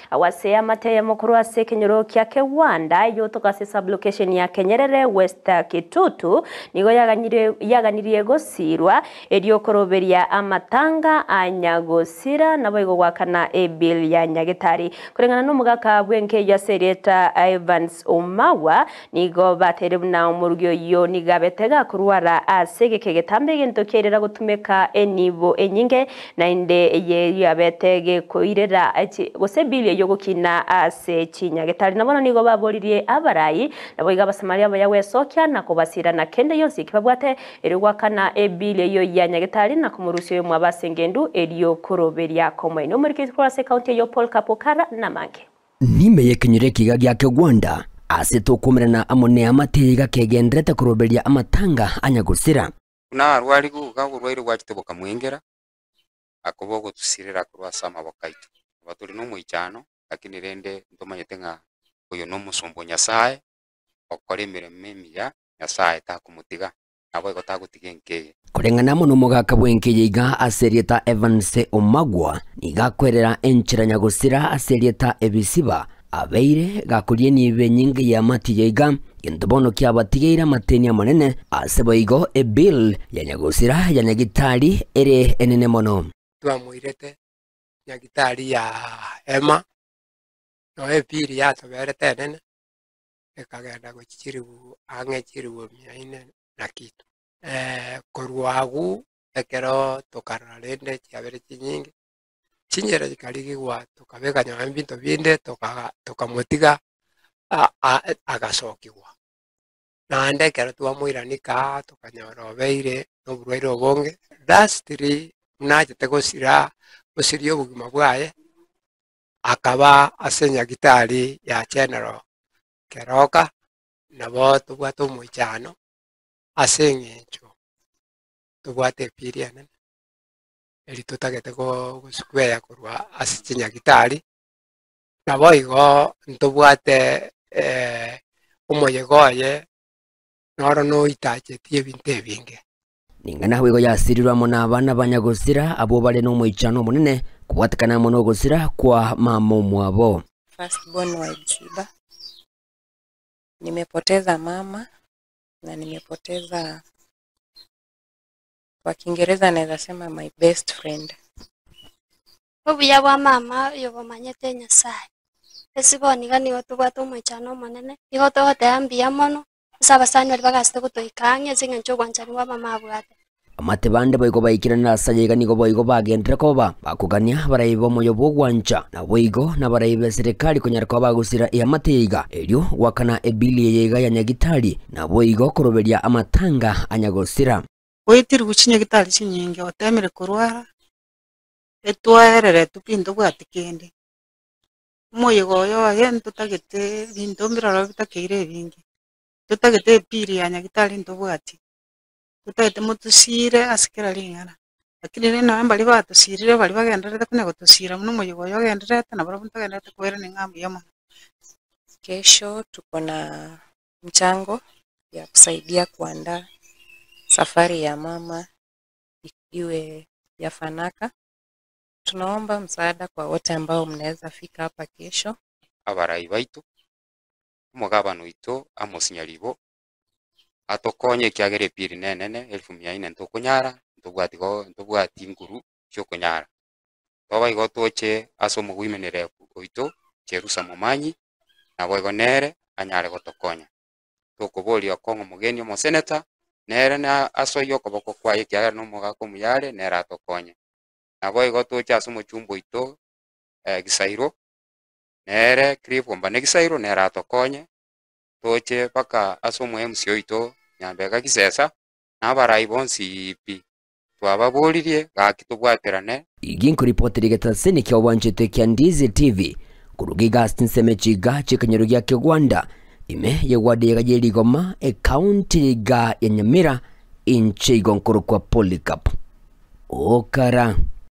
Agwo ase eamate eyemo korwa ase ekenyoro kia Kegwanda eyotoka ase sub-location ya Kenyerere West Kitutu nigo yaganirie gosiirwa erio koroberia amatanga a nyagosira naboigo goakana ebill ya nyagetari. Koreng'ana nomogaka bw'enka eyio ase erieta Evans Omagwa nigo bateire buna omorugi oyio nigo abete gakorwara ase egeka egetambe egento kiairera gotumeka enibo enyinge Naende eye yabete gekoirera gose ebill eyio gokina ase chinyagetari. Na bono nigo baboririe abarai, naboigo Abasamaria abaya gwesokia na kobasira na kende gionsi eki babwate, erio goakana ebill eyio ya nyagetari na komorusia oyomwabo ase engendu erio koroberia komoenia. Omorikiri korwa ase ekaunti eyio Paul Kapokara namange. Nime y'ekenyoro ekiga gia Kegwanda, ase tokomerana amo neamate eye iga kegendererete koroberia amatanga a nyagosira. Buna arwarigwe iga oborwaire bwachete bokamwengera, akoba ogotusirera korwa ase amaboko aito. Nabo tore nomoichano, lakini rende ntomanyete ng'a oyo nomosomba o Nyasae, okora emeremo emiya, Nyasae takomotiga, naboigo tagotiga enka eye. Koreng'ana amo nomogaka bw'enka eye iga ase erieta Evans Omagwa, nigo akwerera enchera nyagosira ase erieta Ebisiba, Abeire gakoria enibo enyinge y'amati ya iga, gento bono kiabatigeire amateni amanene, ase boigo ebill ya nyagosira ya nyagitari ere enene mono. Twamoirete nyagitari ya Hema, noe ebill yatoberete enene, ekagenda gochia chilifu ang'e chilifu mia ine na kitu. Korwa agwo ekero tokarora rende chiabere chinyinge, Chinchera chikarigigwa tokabeka nonya ebinto binde tokamotiga agasokigwa. Naende ekero twamoirania kaa tokanyora obeire noborwaire obonge. Lastly buna achete gosira gosiria obogima bwaye, akaba ase nyagitari ya General Keroka, nabo tobwate omoichano ase eng'encho tobwate epiri enene. eri totagete gosquare korwa ase chinyagitari, naboigo ntobwate omoyega oye noro noitacheti ebinto ebinge. Ning'ana boigo yasirirwe amo nabana ba nyagosira abwo bare nomoichano omonene kobwatekana amo nogosira kwa mama omwabo. First born wa Ebisiba. Nimepoteza mama na nimepoteza Kwa Kiingereza naeza sema my best friend. Obuya bwa mama oyo bomanyete Nyasae. Ase bono iga nigo tobwate omoichano omonene, nigo togoteba mbuya mono ase abasani baria bagasete gotoika ang'e ase eng'encho obwanchani bwa mama abwate. Amate bande boigo baikerane ase aya iga nigo boigo bagenderera koba bakogania abarai b'omoyo bw'ogwancha, naboigo nabarai b'eserekari konyara koba bagosira eamate eye iga, erio goakana ebili eye iga ya nyagitari, naboigo koroberia amatanga a nyagosira. Goetirwe chinyagitari chinyinge, otemire korwara, etwaereretwe pi ntobwati kende. Omoyega oyo oye ntotagete ebinto mbiroro bitakeire ebinge, totagete epili ya nyagitari ntobwati, totagete motosire ase kera ring'ana, lakini rende nonye mbaria batosirire baria bagendererete konya gotosira buna omoyega oyo ogendererete nabarabwo ntogendererete koirania ng'a mbuya mono. Kesho tuko na mchango ya kusaidia kuandaa safari ya mama iwe ya fanaka. Tunaomba msaada kwa wote ambao mnaeza fika hapa kesho. Abarai baito, omogabana oito Amos Nyaribo, atokonye ekiagera ebill nenene elfu mia ine ntokonyara, ntobwati go ntobwati nguru chiokonyara. Toba igo toche ase omogoimenere oito Jerusa Momanyi, naboigo nere anyare gotokonya. Tokoboria okong'a omogeni omoseneta, nere na asoyie okoboko kwaye ekiagera nomogaka omuya are, nere atokonye. Naboigo toche ase omochumba oito Gisairo, nere Cliff Ombane Gisairo nere atokonye, toche mpaka ase omo MC oito Nyambega Gisesa, na abarai bonsi pi, twababoririe gaki tobwaterane. Igi nkoripotera egetaseni kia obwanchete kia Ndizi TV koruga iga ase chinsemo echi iga chi'ekenyoro gia Kegwanda, ime y'eward iga ye Rigoma, ecounty iga ya Nyamira, inche igo nkorokwa Polycarp Okara.